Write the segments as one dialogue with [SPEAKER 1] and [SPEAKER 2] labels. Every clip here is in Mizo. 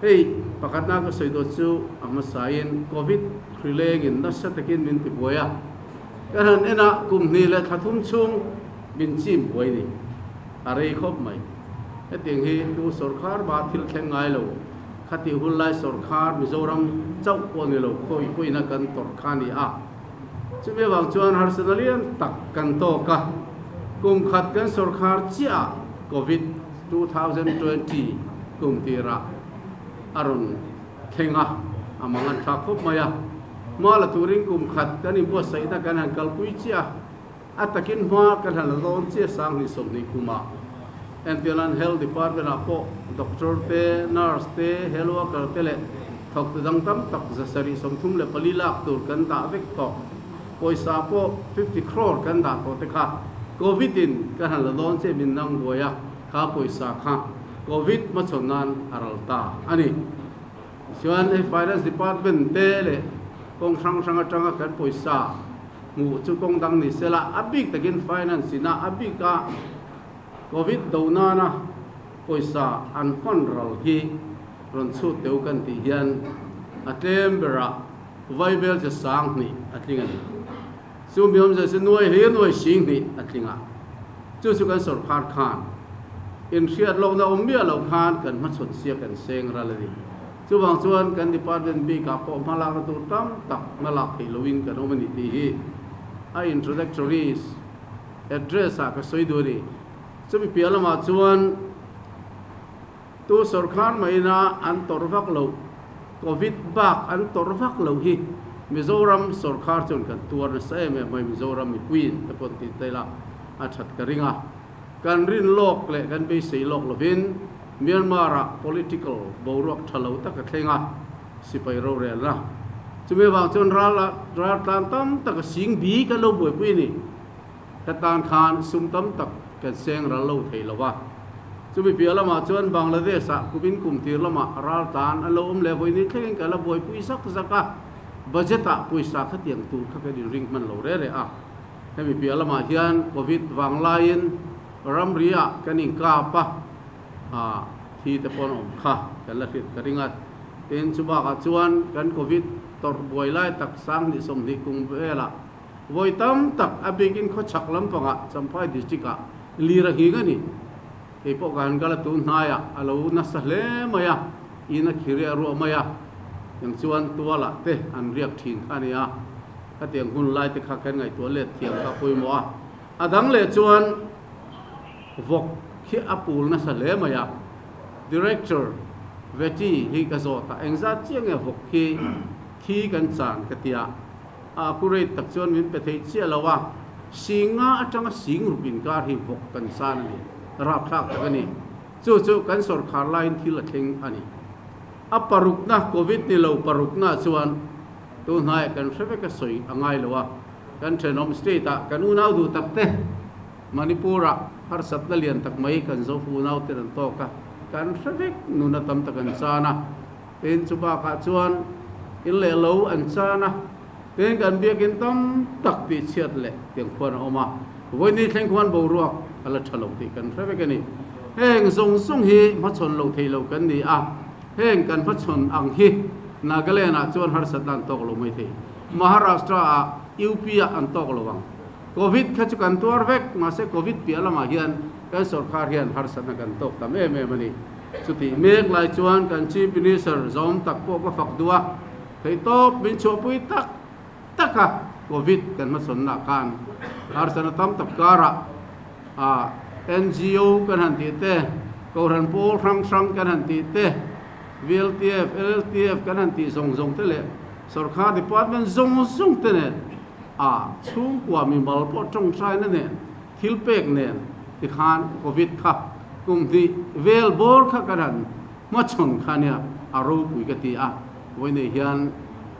[SPEAKER 1] Hei pakhatna ka sawi dawt chu a hmasain Covid hri lengin nasa takin min ti buai a, kan han en a kum hnih leh thla thum chhung min chim buai ni. A rei khawp mai. Hetiang hi tu sawrkhar ba thil thleng ngai lo, khatih hun lai sawrkhar Mizoram chauh pawh ni lo khawi pawhin a kan tawrh kha a ni a. Chumi avang chuan harsatna lian tak kan tawk a, kum khat kan sawrkhar chiah ah Covid 2020 kum tirah a rawn thleng a, a mang an thlak khawp mai a. Hma la turin kum khat kan inbuatsaihna kan han kalpui chiah a, a takin hma kan han la dawn chiah 2020 kumah. Entirnan Health Department ah pawh Doctor te, Nurse te, Health Worker te leh thawktu dang tam tak 734 lak tur kan dah vek tawh. Pawisa pawh 50 crore kan dah tawh te kha Covid in kan han la dawn che min nang buai a, kha pawisa kha Covid hmachhawn nan a ral ta a ni. Tichuan hei Finance Department te leh kawng hrang hrang atanga kan pawisa hmuh chu kawng dang ni sela a bik takin Finance ina a bika Covid do nana pawisa an hman ral hi rawn chhut teu kan tih hian a tlem berah vaibel che 2000 a tling a ni. Chu mi awmzia chu nuai hlir nuai 2000 a tling a, chu chu kan sawrkhar khan inhriat lohna awm miah loh khan kan hmachhawn sia kan seng ral a ni. Chuvang chuan kan department bikah pawh hmalakna tur tam tak hmalak theih lohin kan awm a ni tih hi a introductory address ah ka sawi duh a ni. Chumi piah lamah chuan tu sawrkhar maina an tawrh vak loh, Covid bak an tawrh vak loh hi Mizoram sawrkhar chuan kan tuar nasa em em mai, Mizoram mipuiin te pawh an tih taila a that ka ring a. Kan rin lawk leh kan beisei lawk lovin Myanmar ah political boruak tha lo tak a thleng a, sipai rorelna. Chumi avang chuan ral raltlan tam tak a sing bi kan lo buaipui a ni. Ka tan khan sum tam tak kan seng ral lo thei lo a. Chumi piah lamah chuan Bangladesh ah kumin kum tir lamah raltlan an lo awm leh vawiin thlengin kan la buaipui zak zak a, budget ah pawisa khatiang tur kha kan inring hman lo re re a. Hemi piah lamah hian Covid vang laiin ramri ah kan inkap a, thi te pawh an awm kha kan la hrilh ka ring a. Tin, chubakah chuan kan Covid tawrh buai lai tak 2020 kum velah Vawi tam tak a bikin khawchhak lampangah Champhai District ah lir a nghing a ni. Kei pawh ka han kal a tun hnaiah a lo nasa hle mai a, in a khi riah ruah mai a, tiang chuan tualah te an riak thin kha a ni a, khatiang hun lai te kha kan ngaihtuah let thiam kha a pawimawh a. A dang leh chuan vawk khi a pul nasa hle mai a, Director Vety hi ka zawt a, engzat chiah nge vawk khi thi kan chan ka ti a. A accurate tak chuan min pe thei chiah lo a, singa atanga sing ruk inkar hi vawk kan san a ni, rapthlak tak a ni. Chu chu kan sawrkhar laiin thil a thleng a ni. A parukna, Covid ni lo parukna chuan tunhnaiah kan hre vek a sawi a ngai lo a, kan thenawm state ah kan unau duh tak te Manipur ah harsatna lian tak mai kan Zofu unau ten an tawk a, kan hre vek nuna tam tak an chan a. Tin, chu bakah chuan in leh lo an chan a, tin kan biakin tam tak tih chhiat leh tiang khuan a awm a, vawiin thleng khuan boruak a la tha lo tih kan hre vek a ni. Heng zawng zawng hi hmachhawn lo thei lo kan ni a, heng kan hmachhawn ang hi Nagaland ah chuan harsatna an tawk lo mai thei, Maharashtra ah, UP ah an tawk lo ang. Covid kha chu kan tuar vek, mahse Covid piah lamah hian kan sawrkar hian harsatna kan tawk tam em em a ni. Chutih mek lai chuan kan Chief Minister zawm tak pawh ka fak duh a, theihtawp min chhuahpui tak tak a, Covid kan hmasawnna khan harsatna tam tak karah a NGO kan han tih te, Kohhran pawl hrang hrang kan han tih te, VLTF, LLTF kan han tih zawng zawng te leh Sawrkar Department zawng zawng te nen a chhungkua mimal pawh tawngtaina nen Thil pek nen tikhan Covid kha kum hnih vel bawr kha kan han hmachhawn kha nia a ropui ka ti a. Vawiinei hian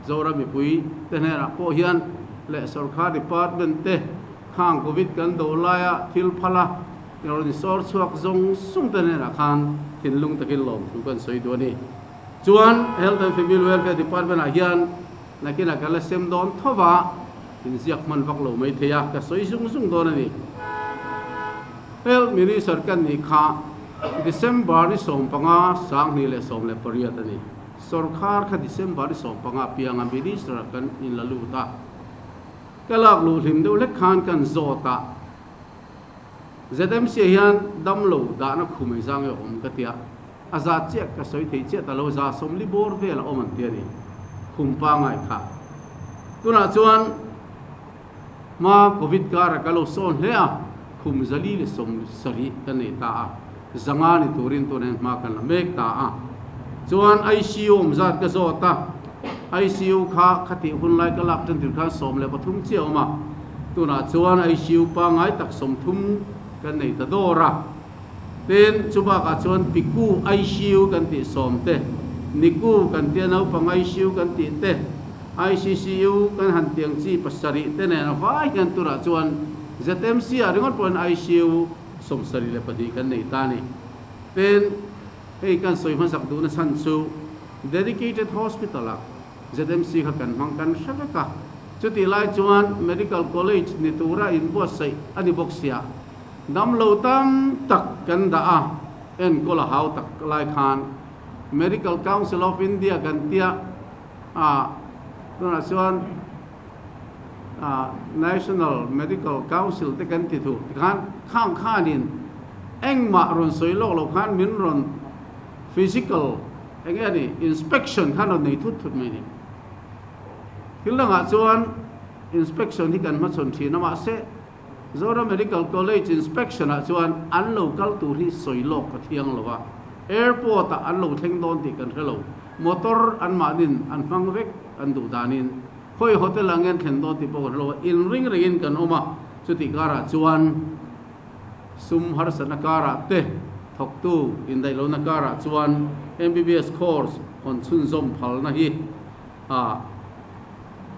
[SPEAKER 1] Zoram mipui te hnenah pawh hian leh sawrkar department te khang Covid kan do laia thil phal a rawn sawr chhuak zawng zawng te hnenah khan thinlung takin lawmthu kan sawi duh a ni. Chuan Health and Family Welfare Department ah hian Nakinah ka la sem dawn tho va, inziak hman vak lo mai thei a, ka sawi zung zung dawn a ni. Health Minister ka nih kha December ni 15 2018 a ni. Sorkar kha December ni 15 pianga Minister kan in la lut a. Ka lak luh hlim deuh hlek khan kan zawt a, ZMC ah hian damlo dahna khum ei zang e awm ka tia, a za chiah ka sawi thei chiah ta lo, za 40 bawr vel a awm an ti a ni, khum pangai kha. Tunah chuan hma Covid kara ka lo sawn hle a, khum 470 kan nei ta a, 500 ni turin tunah hian hma kan la mek ta a. Chuan ICU awm zat ka zawt a, ICU kha khatih hun lai ka lak tan tir khan 13 chiah a awm a, tunah chuan ICU pangngai tak 30 kan nei ta dawr a. Tin, chu bakah chuan Piku ICU kan tih 10 te, Niku kan tia naupang ICU kan tih te, ICCU kan han tiang chi 7 te nen a vai hian tunah chuan ZMC ah ringawt pawhin ICU 72 kan nei ta a ni. Tin, hei kan sawi hmasak duhna chhan chu Dedicated Hospital ah ZMC kha kan hmang kan hre vek a, chutih lai chuan Medical College ni tura inbuatsaih a ni bawk sia. Damlo tam tak kan dah a, enkawl a hau tak lai khan Medical Council of India kan tia a, tunah chuan National Medical Council te kan ti thu tikhan khang khanin engmah rawn sawi lawk lo khan min rawn physical eng nge ni inspection khan rawn nei thut thut mai ni. Thil dangah chuan inspection hi kan hmachhawn thin a mahse, Zoram Medical College Inspection ah chuan an lo kal tur hi sawi lawk ka thiang lo a, airport ah an lo thleng dawn tih kan hre lo, motor an mahnin an hmang vek an duh danin khawi hotel ah nge an thlen dawn tih pawh kan hre lo a, in ring rengin kan awm a, chutih karah chuan sum harsatna karah te thawktu indaih lohna karah chuan MBBS course hawn chhunzawm phalna hi a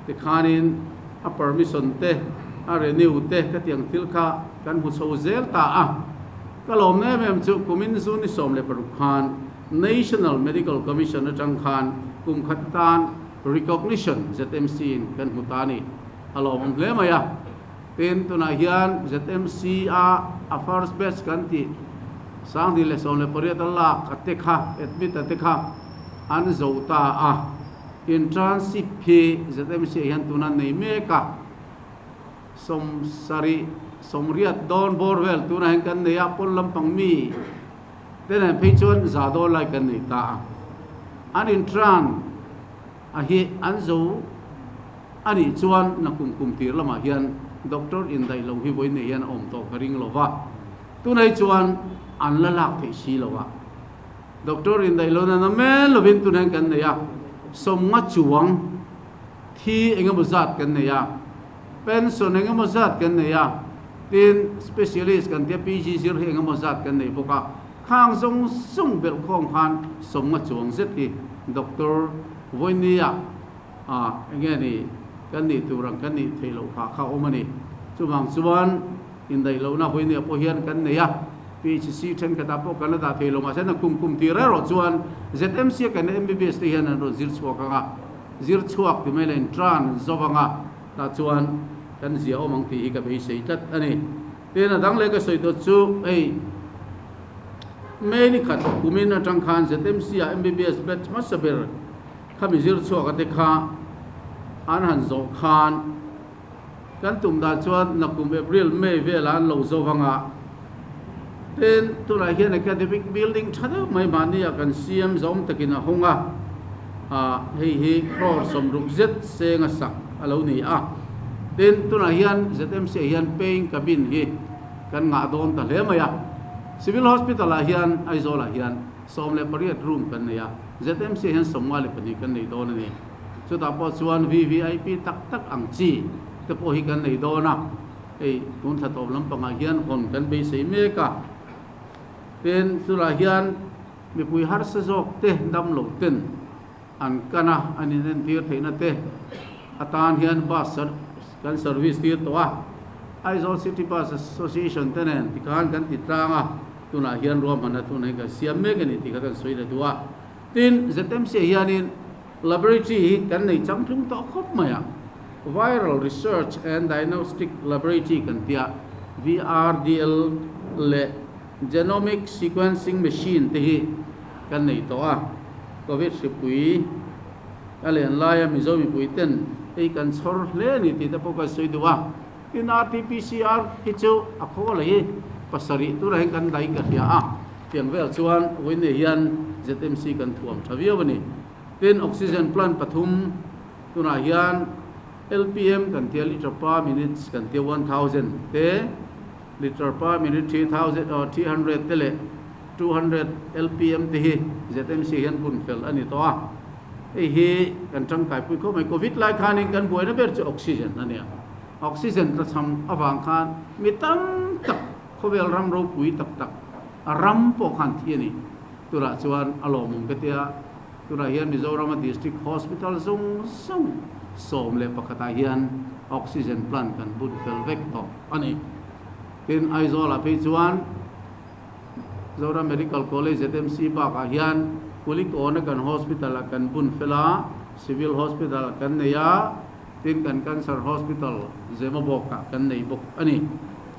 [SPEAKER 1] tikhanin a permission te a renew te ka tiang thil kha kan hmu chho zel ta a. Ka lawm em em chu kumin June ni 16 khan National Medical Commission atang khan kum khat tan recognition ZMC in kan hmu ta a ni. A lawmawm hle mai a. Tin, tunah hian ZMC a a first batch kan tih 2018 a lak a te kha admit a te kha an zo ta a. Internship hi ZMC ah hian tuna nei mek a, 70, 80 dawn bawr vel tunah hian kan nei a, pawn lampang mi te nen phei chuan 100 dawn lai kan nei ta a. An intern a hi an zo a nih chuan nakum kum tir lamah hian doctor indaih lo hi vawiin nei hian a awm tawh ka ring lo va, tunah hi chuan an la lak theih si lo a. Doctor indaih lo nana men lovin tunah hian kan nei a, 50 chuang thi eng emaw zat kan nei a, pension eng emaw zat kan nei a, tin specialist kan tia PG zir hi eng emaw zat kan nei bawk a, khang zawng zawng belh khawm khan 50 chuang zet hi doctor vawinia ah eng nge ni kan nih tur ang kan nih theih loh phah kha awm a ni. Chuvang chuan indaih lohna vawinia pawh hian kan nei a. PHC thenkhatah pawh kan la dah thei lo mahse na kum kum tir erawh chuan ZMC a kan MBBS te hian an rawn zir chhuak ang a, zir chhuak ti mai lain tran zo ang a, tah chuan kan zia awm ang tih hi ka beisei tlat a ni. Tin a dang leh ka sawi tawh chu hei May ni khat kumin atang khan ZMC ah MBBS batch hmasa ber khami zir chhuak a te kha an han zawh khan Kan tum dan chuan nakum April, May velah an lo zo vang a, tin tunah hian academic building tha deuh mai mahni ah kan siam zawm takin a hawng a, ah hei hi crore 60 zet seng a sak a lo ni a, tin tunah hian ZMC ah hian paying cabin hi kan ngah dawn ta hle mai a, Civil Hospital ah hian Aizawl ah hian 18 room kan nei a, ZMC ah hian 52 kan nei dawn a ni. Chutah pawh chuan VVIP tak tak ang chi te pawh hi kan nei dawn a, hei tun thla tawp lampangah hian hawn kan beisei mek a. Tin, chulaiah hian mipui harsa zawk te dam lo ten an kan a, an inentir theihna te atan hian bus kan service tir tawh a. Aizawl City Bus Association te nen tikhan kan ti tlang a, tunah hian ruahmanna tunah hian kan siam mek a ni tih kha kan sawi leh duh a. Tin, ZMC hianin Laboratory hi kan nei changtlung tawh khawp mai a, Viral Research and Diagnostic Laboratory kan tia, VRDL, leh. Genomic Sequencing Machine te hi kan nei tawh a, Covid hripui a len laia Mizo mipui ten hei kan chhawr hle a ni tih te pawh kan sawi duh a. Tin, RT-PCR hi chu a khawl hi pasarih turah hian kan daih ka hria a, tiang vel chuan vawiin hian ZMC kan thuam tha viau a ni. Tin, Oxygen plant pathum tunah hian LPM kan tia liter per minutes kan tia 1000 te, liter per minute 3000 aw 300 te leh 200 LPM te hi ZMC hian bun fel a ni tawh a. Hei hi kan tangkaipui khawp mai. Covid lai khanin kan buaina ber chu oxygen a nia. Oxygen tlachham avang khan mi tam tak khawvel ram ropui tak tak a ram pawh khan thi a ni. Turah chuan a lawmawm ka tia. Tunah hian Mizorama District Hospital zawng zawng 11 ah hian Oxygen plant kan bun fel vek tawh a ni. Tin, Aizawl-ah phei chuan Zoram Medical College ZMC bakah hian Kulikawna kan hospital-ah kan bun fel a, Civil Hospital-ah kan nei a, tin kan Cancer Hospital Zemabawkah kan nei bawk a ni.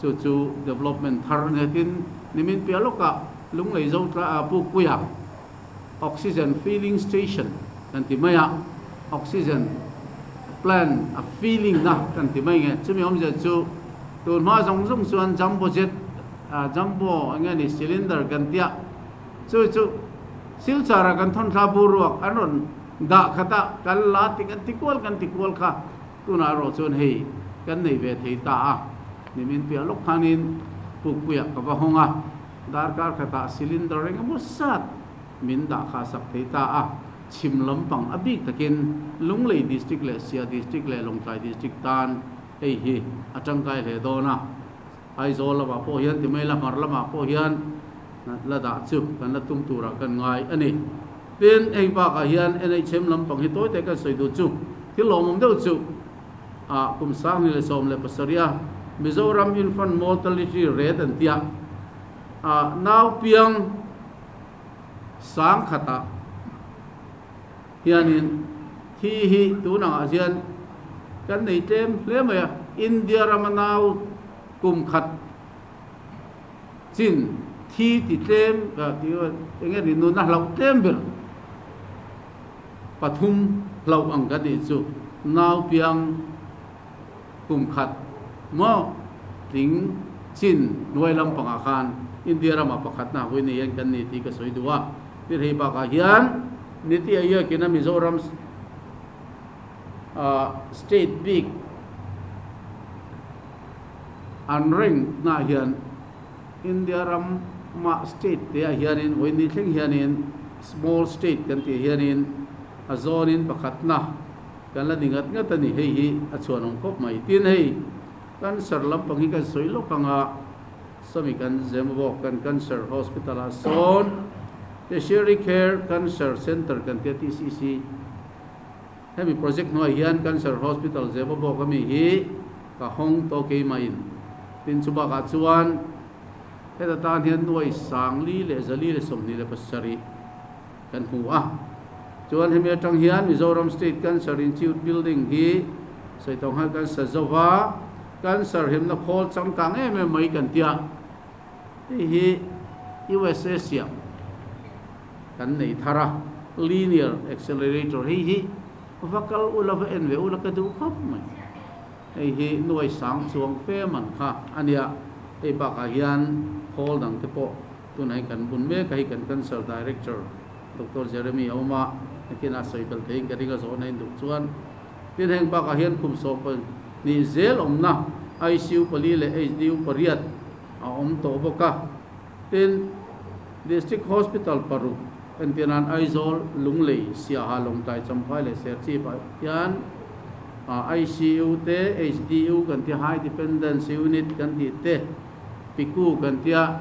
[SPEAKER 1] Chu chu development thar a ni a, tin nimin piah lawkah Lunglei Zotla Pukpuia, Oxygen filling station kan ti mai a, oxygen plant a filling na kan ti mai nge. Chumi awmzia chu tun hma zawng zawng chuan jumbo jet, jumbo eng nge ni cylinder kan tia, chu chu Silchar ah kan thawn thla bur ruak an rawn dah khat a, kan la ti kan ti kual kan ti kual kha tunah erawh chuan hei kan nei ve thei ta a, nimin piah lawk khanin Pukpuiah ka va hawng a. Darkar khatah cylinder eng emaw zat min dah kha sak thei ta a, chhim lampang a bik takin Lunglei District leh Sia District leh Lawngtlai District tan hei hi a tangkai hle dawn a. Aizawl lamah pawh hian ti mai la hmar lamah pawh hian la dah chu kan la tum turah kan ngai a ni. Tin, hei bakah hian NHM lampang hi tawi te kan sawi duh chu thil lawmawm deuh chu ah kum 2017 a Mizoram Infant Mortality Rate an tia ah nau piang sang khatah hianin thi hi tun angah hian kan nei tlem hle mai a, India rama nau kum khat chin thi ti tlem eng nge ni nuna hlauh tlem ber. Pathum hlauh ang ka tih chu nau piang kum khat maw tling chin hnuai lampangah khan India ramah pakhatna hui nei hian kan ni tih ka sawi duh a. Tin hei bakah hian Niti Aayog-in a Mizoram state bik an rank naah hian India ramah state te ah hianin vawiin thleng hianin small state kan tih hianin a zawnin pakhatna kan la ni ngat ngat a ni. Hei hi a chhuanawm khawp mai. Tin hei cancer lampang hi kan sawi lawk anga sawmi kan Zemabawk kan cancer hospital ah sawn tertiary care cancer center kan tia TCC hemi project hnuai hian cancer hospital Zemabawk ami hi ka hawng tawh keimah in. Tin chu bakah chuan heta tan hian nuai 4427 kan hmu a. Chuan hemi atang hian Mizoram State Cancer Institute building hi sawi tawh nghal kan sa zo va, cancer himna khawl changkang em em mai kan tia. Hei hi USA siam kan nei thar a, linear accelerator hei hi va kal ula va en ve ula ka duh khawp mai. Hei hi nuai sang chuang fe man kha a nia. Hei bakah hian khawl dang te pawh tunah hian kan bun mek a, hei kan Cancer Director Doctor Jeremy a awm a, nakinah sawi belh theihin ka ring a zawhna in duh chuan. Tin heng bakah hian kum 12 zel awmna ICU pali leh HDU pariat a awm tawh bawk a. Tin, District Hospital paruk entirnan Aizawl, Lunglei, Siaha, Lawngtlai, Champhai leh Serchhip ah hian ICU te, HDU kan tia High Dependence Unit kan tih te, PICU kan tia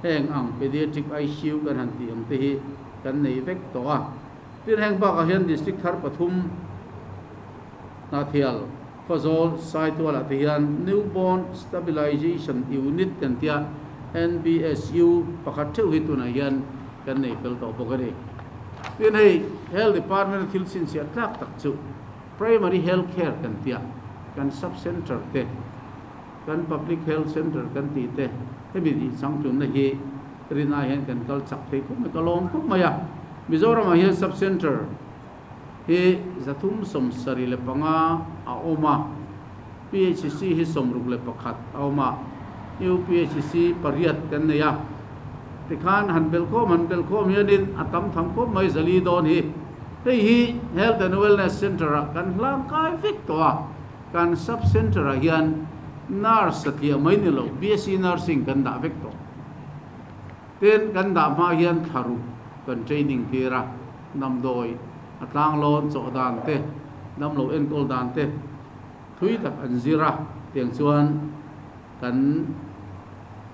[SPEAKER 1] heng ang Pediatric ICU kan han tih ang te hi kan nei vek tawh a. Tin heng bakah hian District thar pathum Hnathial, Khawzawl, Saitualah te hian Newborn Stabilization Unit kan tia NBSU pakhat theuh hi tunah hian kan nei fel tawh bawk a ni. Tin hei Health Department a thil chhinchhiah tlak tak chu Primary Health Care kan tia kan Sub Centre te, kan Public Health Centre kan tih te hemi tih changtlunna hi. Rinai hian kan kal chak thei khawp mai, ka lawm khawp mai a. Mizoramah hian Sub Centre hi 375 a awm a, PHC hi 61 a awm a, UPHC pariat kan nei a. Tikhan han belkhawm han belkhawm hianin a tam tham khawp mai 400 dawn hi. Hei hi Health and Wellness Centre-ah kan hlangkai vek tawh a, kan Sub Centre-ah hian Nurse satliah mai ni lo, BSc Nursing kan dah vek tawh. Tin, kan dah hma hian thla ruk kan training tir a, damdawi a tlanglawn chawh dan te, damlo enkawl dan te thui tak an zir a, tiang chuan kan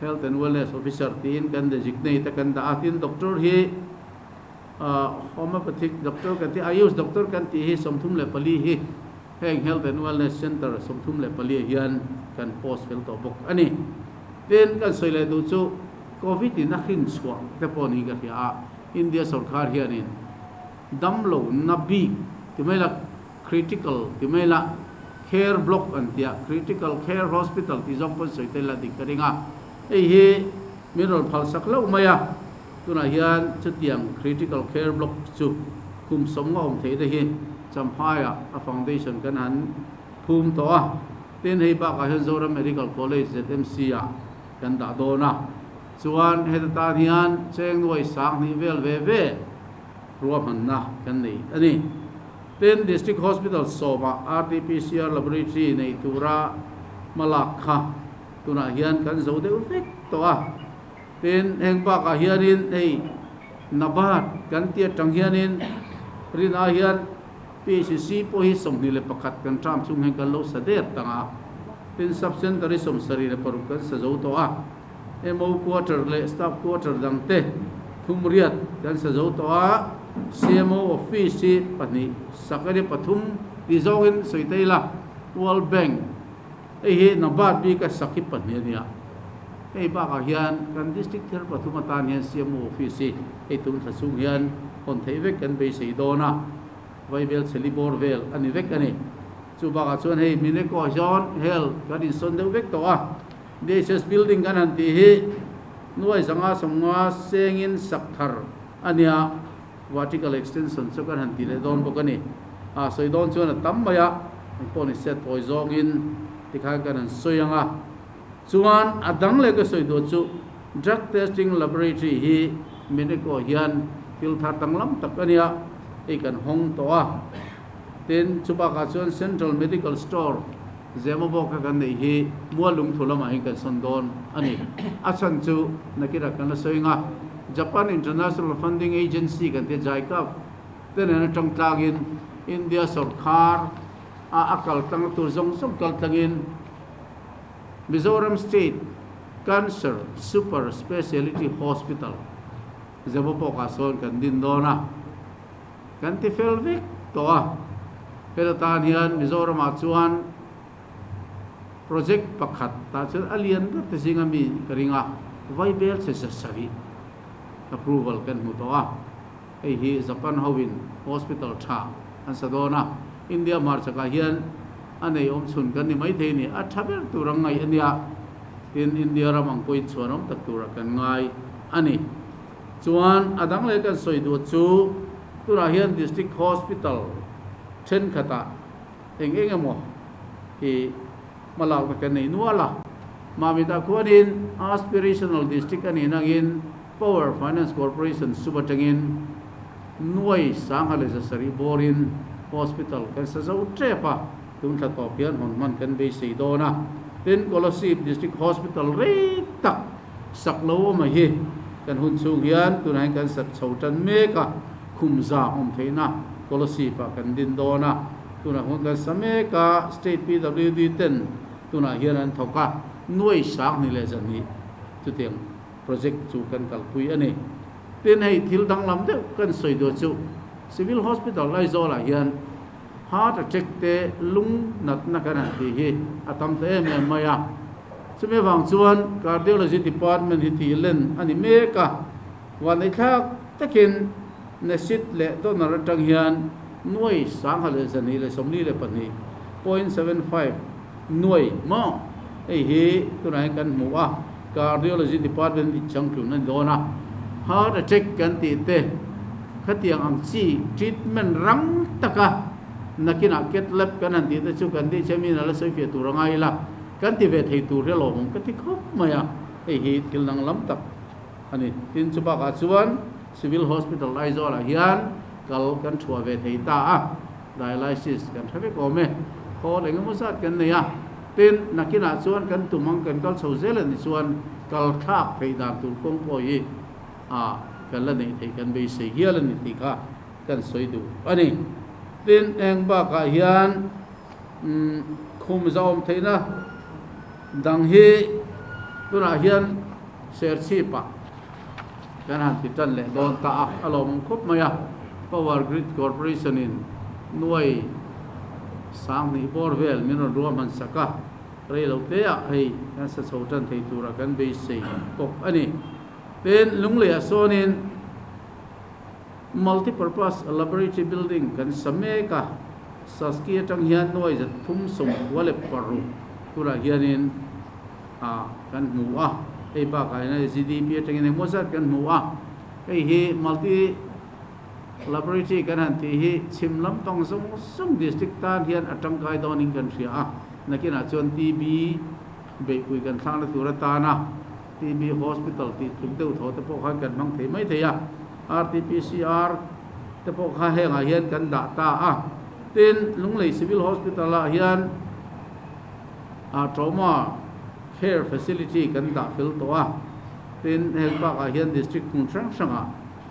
[SPEAKER 1] Health and Wellness Officer tiin kan designate a kan dah a, tin doctor hi Homeopathic doctor kan tih, Ayush doctor kan tih hi 34 hi heng Health and Wellness Centre 34 ah hian kan post fel tawh bawk a ni. Tin, kan sawi leh duh chu Covid in a hrin chhuah te pawh niin ka hria a, India sorkar hianin damlo na bik ti mai la, critical ti mai la, care block an tia, critical care hospital tih zawng pawn sawi tel la dik ka ring a, hei hi min rawn phal sak hlauh mai a, tunah hian chutiang critical care block chu kum 50 awm theih te hi Champhaiah a foundation kan han phum tawh a, tin hei bakah hian Zoram Medical College, ZMC, ah kan dah dawn a, chuan heta tan hian cheng nuai 2000 vel ve ve ruahmanna kan nei a ni. Tin, District Hospital sawmah RT-PCR Laboratory nei tura hmalak kha tunah hian kan zo deuh vek tawh a. Tin, heng bakah hianin hei NABARD kan ti atang hianin rinah hian PHC pawh hi 21 kan term chhung hian kan lo sa der tang a, tin Sub Centre hi 76 kan sa zo tawh a, MO Quarter leh Staff Quarter dang te thumriat kan sa zo tawh a, CMO Office hi pahnih sak a ni pathum tih zawngin sawi ta ila, World Bank hei hi NABARD bika sak hi pahnih a nia. Hei bakah hian kan District thar pathum atan hian CMO Office hi hei tun thla chhung hian hawn theih vek kan beisei dawn a, Vaibel chheli bawr vel a ni vek a ni. Chu bakah chuan hei Mineko hian hel kan insawn deuh vek tawh a, DHS building kan han tih hi nuai 550 sengin sak thar a nia, vertical extension chu kan han ti leh dawn bawk a ni. A sawi dawn chuan a tam mai a, an pawh ni se tawi zawngin tikhan kan han sawi ang a. Chuan a dang leh ka sawi duh chu Drug Testing Laboratory hi Mineko hian thil thar danglam tak a nia, hei kan hawng tawh a. Tin, chubakah chuan Central Medical Store Zemabawk kha kan neih hi Muallungthu lamah hian kan sawn dawn a ni. A chhan chu nakirah kan la sawi ang a, Japan International Funding Agency kan tia JICA te nen atang tlangin India sawrkhar a a kal tlang tur zawng zawng kal tlangin Mizoram State Cancer Super Speciality Hospital Zemabawkah sawn kan din dawn a, kan ti fel vek tawh a. Heta tan hian Mizoramah chuan project pakhat tah chuan a lian ber te zinga mi ka ring a, Vaibel chhe 700 approval kan hmu tawh a. Hei hi Japan hoin hospital tha an sa dawn a, India hmarchakah hian a nei awm chhun kan ni maithei ni, a tha ber tur ang ngaih a nia, tin India ram ang pawhin chhuan awm tak turah kan ngai a ni. Chuan a dang leh kan sawi duh chu tunah hian District Hospital thenkhatah eng eng emaw hi hmalakna kan nei nual a, Mamitah khuanin Aspirational District a nih nangin Power Finance Corporation sum atangin nuai 700 bawrin hospital kan sa zo tep a, tun thla tawp hian hawn hman kan beisei dawn a. Tin, Kolasib District Hospital rei tak sak lo awm a hi kan hun chhung hian tunah hian kan sak chho tan mek a, khum za awm theihna Kolasib ah kan din dawn a, tunah hun kan sa mek a, State PWD ten tunah hian an thawk a, nuai 2100 chutiang project chu kan kalpui a ni. Tin, hei thil danglam deuh kan sawi duh chu Civil Hospital Aizawlah hian heart attack te lung natna kan han tih hi a tam ta em em mai a. Chumi avang chuan Cardiology Department hi tih len a ni mek a, vanneihthlak takin Nesit leh donor atang hian nuai 1242.75 nuai maw hei hi tunah hian kan hmu a. Cardiology Department tih changtlun a ni dawn a, Heart Attack kan tih te khatiang ang chi treatment rang taka nakinah Cath Lab kan han tih te chu kan tih chemin a la sawi fiah tur a ngai ila kan ti ve thei tur hi a lawmawm ka ti khawp mai a, hei hi thil danglam tak a ni. Tin, chu bakah chuan Civil Hospital Aizawlah hian kal kan thuah ve thei ta a, dialysis kan hre vek awm e, khawl eng emaw zat kan nei a, tin, nakinah chuan kan tum ang kan kal chho zel a ni chuan kal thlak theih dan tur kawng pawh hi a kan la neih theih kan beisei hial a ni tih kha kan sawi duh a ni. Tin, eng bakah hian khum zahawm theihna dang hi tunah hian Serchhip-ah Kan han ti tan leh dawn ta a, a lawmawm khawp mai a. Power Grid Corporation in nuai 2000 bawr vel min rawn ruahman sak a, rei lo te ah hei kan sa chho tan thei tura kan beisei bawk a ni. Tin, Lungleiah sawnin Multipurpose Laboratory Building kan sa mek a, Saski atang hian nuai 396 turah hianin, ah kan hmu a, hei bakah hian GDP atangin engmaw zat kan hmu a, hei hi multi laboratory kan han tih hi chhim lampang zawng zawng district tan hian a tangkai dawnin kan hria a, nakinah chuan TB beihpui kan thlakna tur atana TB hospital tih tluk deuh thaw te pawh khan kan hmang thei mai thei a, RTPCR te pawh kha hengah hian kan dah ta a, tin Lunglei Civil Hospital ah hian. Ah trauma care facility kan dah fel tawh a, tin heng bakah hian district hmun hrang hrangah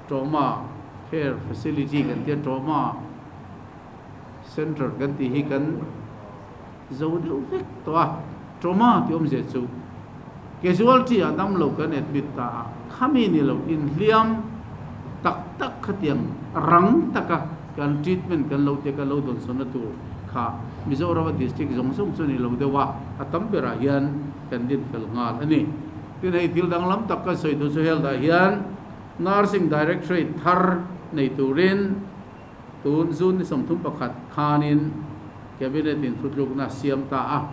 [SPEAKER 1] trauma care facility kan tia trauma center kan tih hi kan zo deuh vek tawh a, trauma tih awmzia chu casualty ah damlo kan admit ta a, khami ni lo inhliam tak tak khatiang rang taka kan treatment kan lo tia kan lo dawnsawnna tur kha Mizorama district zawng zawng chu ni lo deuh a, a tam berah hian kan din fel nghal a ni. Tin, hei thil danglam tak kan sawi tur chu health ah hian Nursing Directorate thar nei turin tun June ni 31 khanin Cabinet in thutlukna siam ta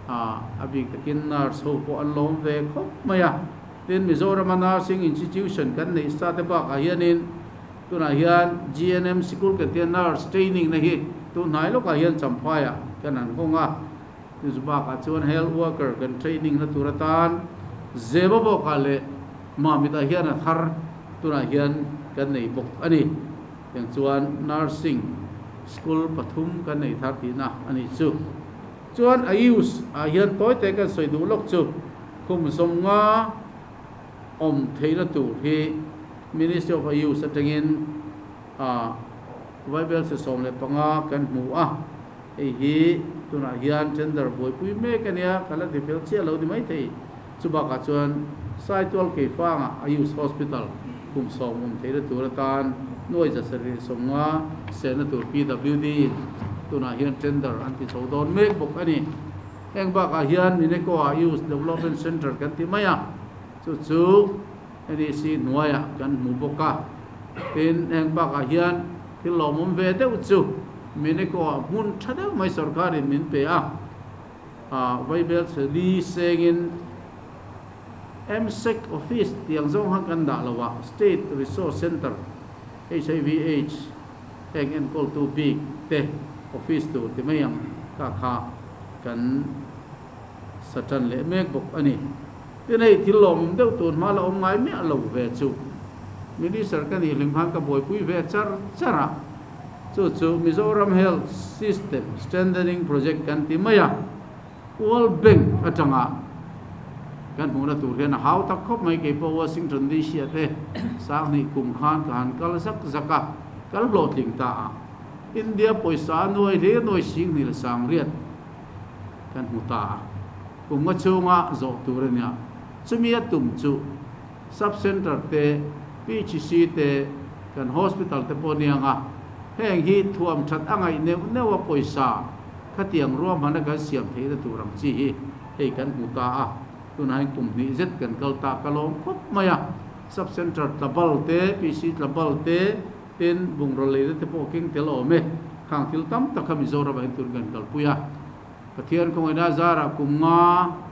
[SPEAKER 1] a, a bik takin nurse ho pawh an lawm ve khawp mai a. Tin, Mizorama Nursing Institution kan neih sa te bakah hianin Tunah hian GNM sikul kan tia nurse training na hi tun hnai lawkah hian Champhaiah kan han hawng a, chu bakah chuan health worker kan training na tur atan Zeba bawkah leh Mamitah hian a thar tunah hian kan nei bawk a ni. Tiang chuan nursing school pathum kan nei thar tihna a nih chu. Chuan a use ah hian tawi te kan sawi duh lawk chu khum 50 awm theihna tur hi Ministry of Ayush atangin a Vaibel se 15 kan hmu a, hei hi tunah hian tender buaipui mek a nia, ka la ti fel chiah lo ni maithei. Chubakah chuan Saitual Keifangah Ayush Hospital kum 10 awm theihna tur atan nuai 750 sehna tur PWD in tunah hian tender an ti chho dawn mek bawk a ni. Heng bakah hian Mineco ah Youth Development Centre kan ti mai a, chu chu NEC hnuaiah kan hmu bawk a. Tin, heng bakah hian thil lawmawm ve deuh chu Mineco ah hmun tha deuh mai sorkarin min pe a, Vaibel chhe li sengin MSEC office tiang zawng khan kan dah lo a, State Resource Centre, HIV AIDS, heng enkawltu bik te office tur ti mai ang ka kha kan sa tan leh mek bawk a ni. Tin hei thil lawmawm deuh tur hma la awm ngai miah lo ve chu Minister ka nih hlim khan ka buaipui ve char char a, chu chu Mizoram Health System Strengthening Project kan ti mai a, World Bank atanga kan hmuhna tur hian a hau tak khawp mai. Keipawh Washington DC ah te 2000 kum khan ka han kal zak zak a, kal hlawhtling ta a. India pawisa a nuai hlir nuai 2800 kan hmu ta a, kum nga chhunga zawh tur a nia. Chumi a tum chu Sub Centre te, PHC te, kan Hospital te pawh nia nga, heng hi thuam that a ngaih neuh neuh a pawisa khatiang ruahmana kan siam theihna tur ang chi hi hei kan hmu ta a, tunah hian kum hnih zet kan kal ta ka lawm khawp mai a. Sub Centre tlabal te, PC tlabal te, tin bungraw leina te pawh keng tel awm e, khang thil tam tak kha Mizoram ah hian tun kan kalpui a. Pathian khawngaihna zarah kum nga.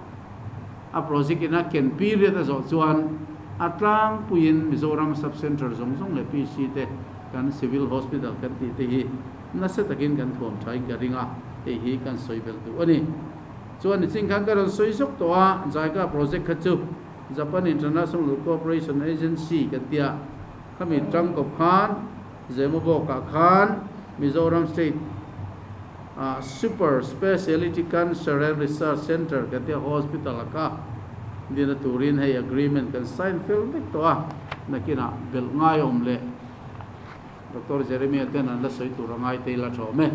[SPEAKER 1] A project in a ken period a zawh chuan a tlangpuiin Mizoram Sub Centre zawng zawng leh PC te kan Civil Hospital kan tih te hi nasa takin kan thuam thain ka ring a, hei hi kan sawi belh duh a ni. Chuan nichin khan ka rawn sawi zawk tawh a, JICA project kha chu Japan International Cooperation Agency kan tia, khami tangkawp khan Zemabawkah khan Mizoram State ah Super Speciality Cancer and Research Centre kan tia hospital a kha dina turin hei agreement kan sign fel vek tawh a, nakinah belh ngai awm leh Doctor Jeremiah ten an la sawi tur a ngai te ila tha awm e.